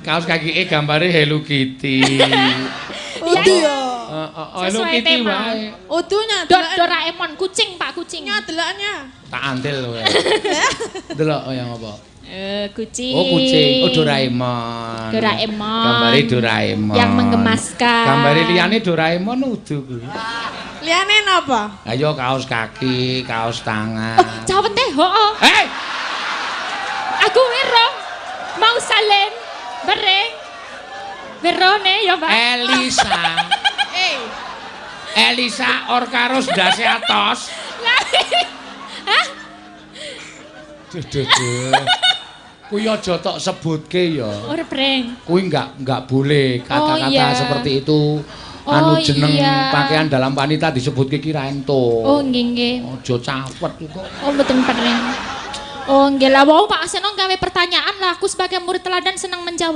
Kaos kaki gambare Hello Kitty. Udu ya. Heeh, Hello Sesuai Kitty tema. Wae. Udunya Doraemon kucing, Pak, kucing. Nyadelaknya. Tak antil kowe. Delok yang apa? Kucing. Oh, kucing. Oh, Doraemon. Doraemon. Gambare Doraemon. Yang menggemaskan. Gambare liyane Doraemon udu kuwi. Liyane napa? Ayo kaos kaki, kaos tangan. Oh, cawete, heeh. Hei, Aku wero. Mau salen. Bereng. Werone ya, Pak. Elisa. Eh, Elisa Orkaros ndase atos. Lah. Hah? Duh, duh, duh. Kuwi aja tok sebutke ya. Ora breng. Kuwi enggak boleh kata-kata Oh, iya. seperti itu. Oh, Anu jeneng iya. pakaian dalam wanita disebutke ki ra entuk. Oh, nggih nggih. Aja cawet kok. Oh, mboten pereng. Oh, nggih lah wau Pak Seno gawe pertanyaan lah, aku sebagai murid teladan senang menjawab.